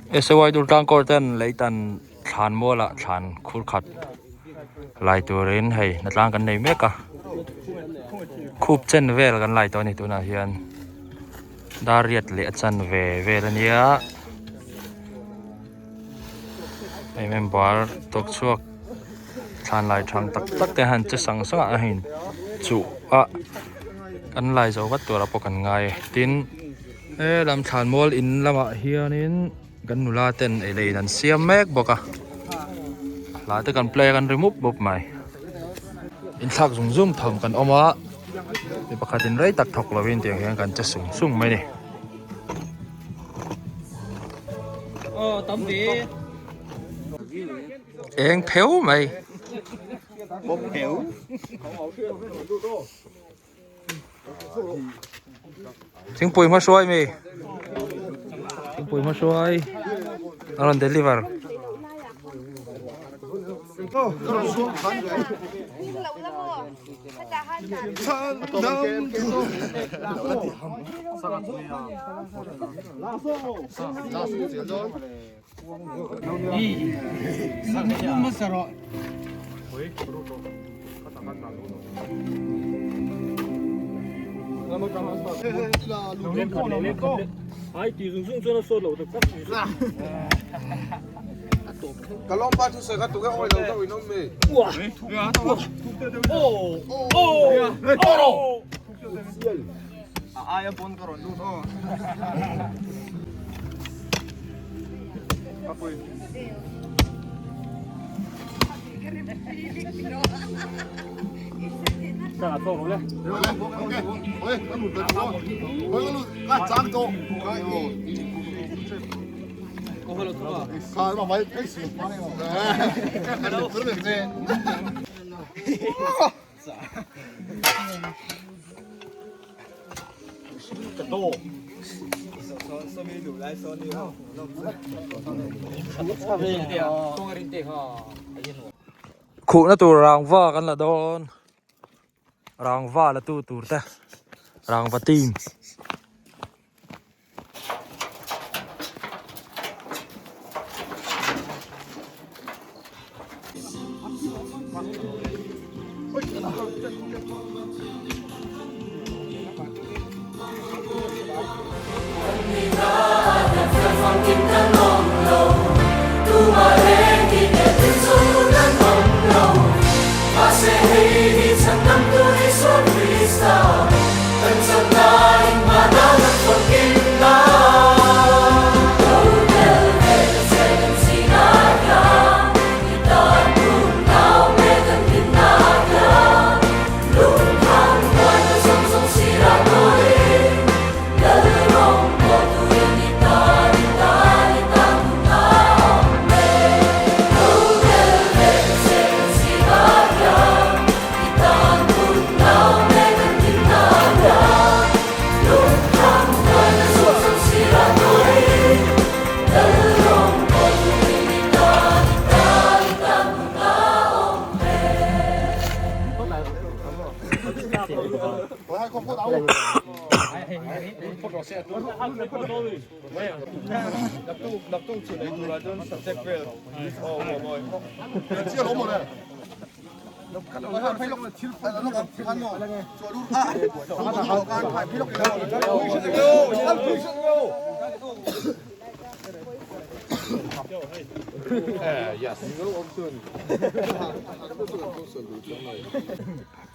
SAY Durtlang Court ten leitan thlan mualah thlan khur khat lai turin hei hnatlang kan nei mek a khup chen vel kan lai tawh a ni tunah hian dar riat leh a chan ve vel a nia hei member tawk chhuak thlan lai thang tak tak te han che sang sang a hei chuh a kan lai zo vat tur ah pawh kan ngai tin he lam thlan mual in lamah hianin. Kan nula ten ei leh in an siam mek bawk a hla te kan play a kan ri mup mup mai inthlak zung zung tham kan awm a mi pakhat in rei tak thawk lovin tiang hian kan che sung sung mai a ni. Eng pheu mai. Thingpui hma hruai mi thingpui hma hruai a rawn deliver. Khuhna tur rangva kan la dawn rangva la tu tur te rangva team.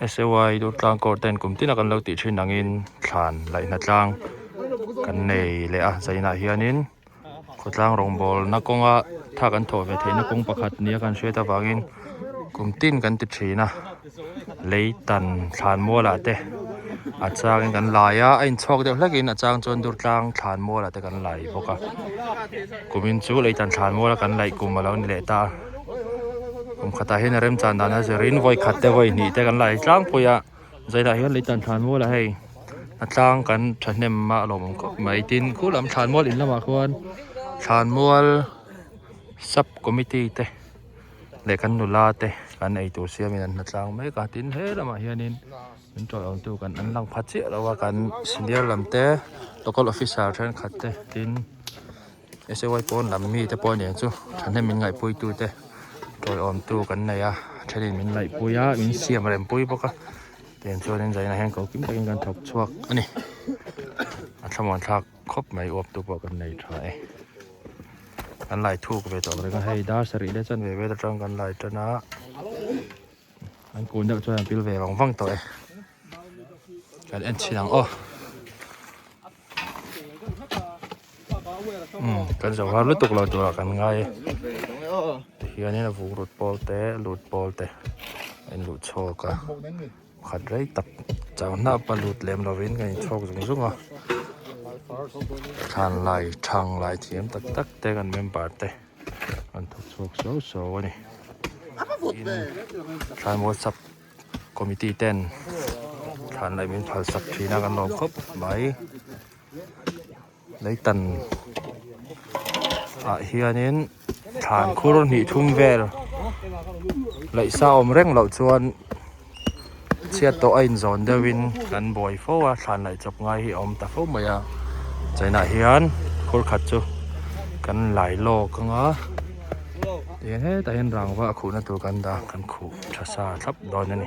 SAY Durtlang Court ten kum tin a kan lo tih thin angin thlan laihna tlang kan nei leh a zainah hianin khawtlang rawngbawlna kawnga tha kan thawh ve theihna kawng pakhat nia kan hriat avangin kum tin kan ti thin a lei tan thlan mualah te a changin kan lai a a inchhawk deuh hlekin a chang chuan Durtlang thlan mualah te kan lai bawk a kumin chu lei tan thlan muala kan laih kum a lo ni leh ta a kum khatah hian a remchan dan a zirin vawi khat te vawi hnih te kan lai tlangpui a zainah hian lei tan thlan mualah hei a tlang kan thahnem a lawmawm khawp mai tin khu lam thlan mual in lamah khuan thlan mual sub committee te leh kan nula te kan eitur siamin an hnatlang mek a tin he lamah hianin min tawlh tu kan an lang pha chiah lo a kan senior lam te local officer thenkhat te tin. SAY pawn lam mi te pawh aniang chu thahnem min ngaihpui tu te tawiawm tu kan nei a thenin min ngaihpui a min siam rem pui bawk a tiang chuanin zainah hian ko kim takin kan thawk chhuak a ni a thlamuan thlak khawp mai uap tu pawh kan nei tha e kan lai thuk ve tawh reng a hei dar sarih leh chuan ve vel atang kan lai tan a an kun deuh chuan an pil ve vang vang tawh e kan en chhin ang aw. Umm kan zo har lutuk lo turah kan ngai e tihianin a vung rut pawl te lut pawl te a inluh chhawk a pakhat rei tak chau hnap a lut lem lovin kan inchhawk zung zung a thlan lai thang lai thiam tak tak te kan member te an thawk chhuak suau suau a ni tin thlai whatsapp. Committee ten thlan laih min phal sak thin a kan lawm khawp mai leitan ah hianin thlan khur hnih thum vel laih sa awm reng loh chuan chhiat tawh a inzawn deuhin kan buai fo a thlan laih chawp ngai hi a awm ta fo mai a chainah hian khur khat chu kan lai lawk ang a tihian hetah hian rangva a khuhna tur kan dah kan khuh. Tha sa thlap dawn a ni.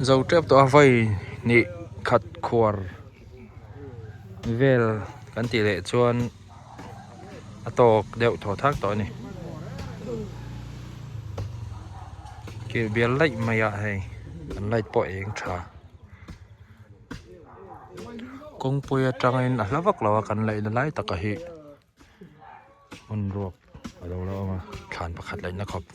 Zo tep tawh a vai hnih khat khuar vel kan tih leh chuan a tawk deuh thaw thak tawh a ni kir bial laih mai a hei an light pawh a eng tha. Kawngpui atangin a hla vak lo a kan laihna lai taka hi hmun ruak a lo la awm a thlan pakhat laihna khawp.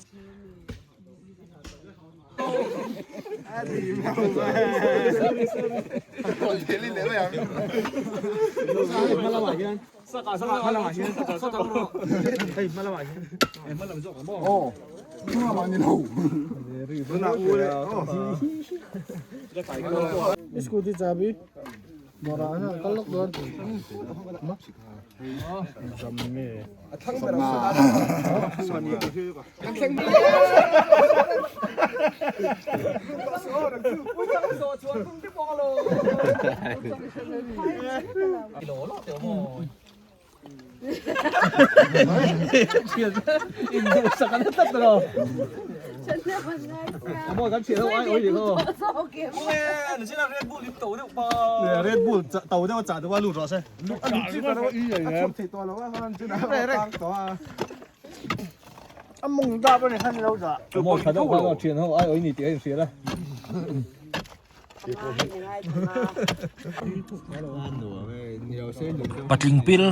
Patling pil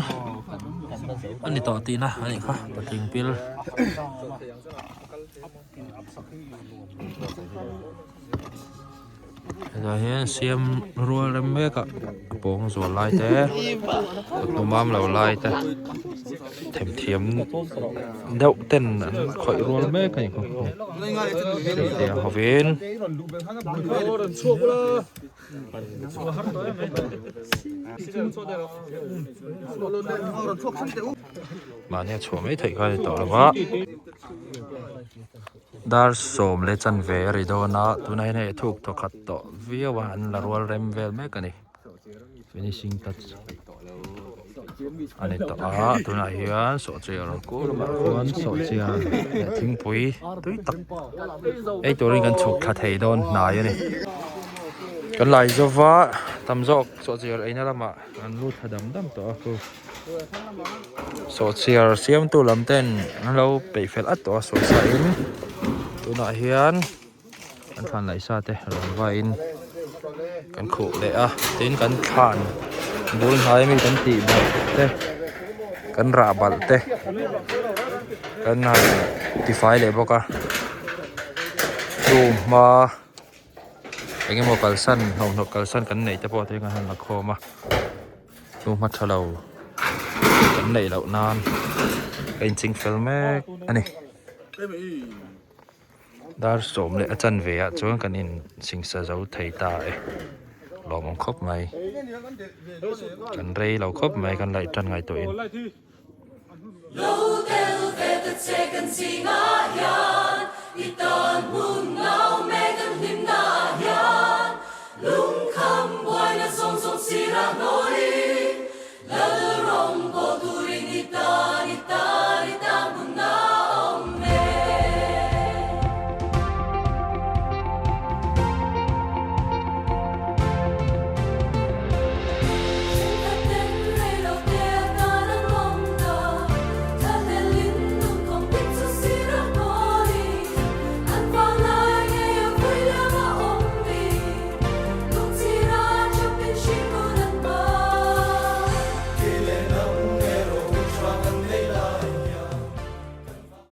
a ni tawh tihna a nih kha patling pil. Hetah hian siam rual rem mek a a pawng zual lai te kut hnu mam lo lai te themthiam deuh ten an khawih rual mek a ni khaw hei te hovin. Mahni a chhuah mai theih kha a ni tawh lo va. Dar sawm leh chanve a ri dawn a tunah hian hei a thuk thaw khat tawh viau a an la rual rem vel mek a ni finishing touch a ni tawh a tunah hian sawhchiar lamah khuan sawhchiar leh thingpui tui tak ei turin kan chhuk thla thei dawn hnai a ni. Kan lai zova tam zawk sawhchiar eina lamah an lut thla dam dam tawh a khu sawhchiar siamtu lam ten an lo peih fel at tawh a sawi sa in tunah hian kan thlan laih sa te rawn vain kan khuh leh a tin kan thlan bul hnai ami kan tih balh te kan rah balh te kan han tifai leh bawk a chu hma. Eng emaw kalsan hnawmhnawk kalsan kan neih te pawh te kan han la khawm a chu hma tha lo kan neih loh nan a inching fel mek a ni dar sawm leh a chanve ah chuan kan in singsa zo thei ta e lawmawm khawp mai kan rei lo khawp mai kan laih tan ngai tawhin.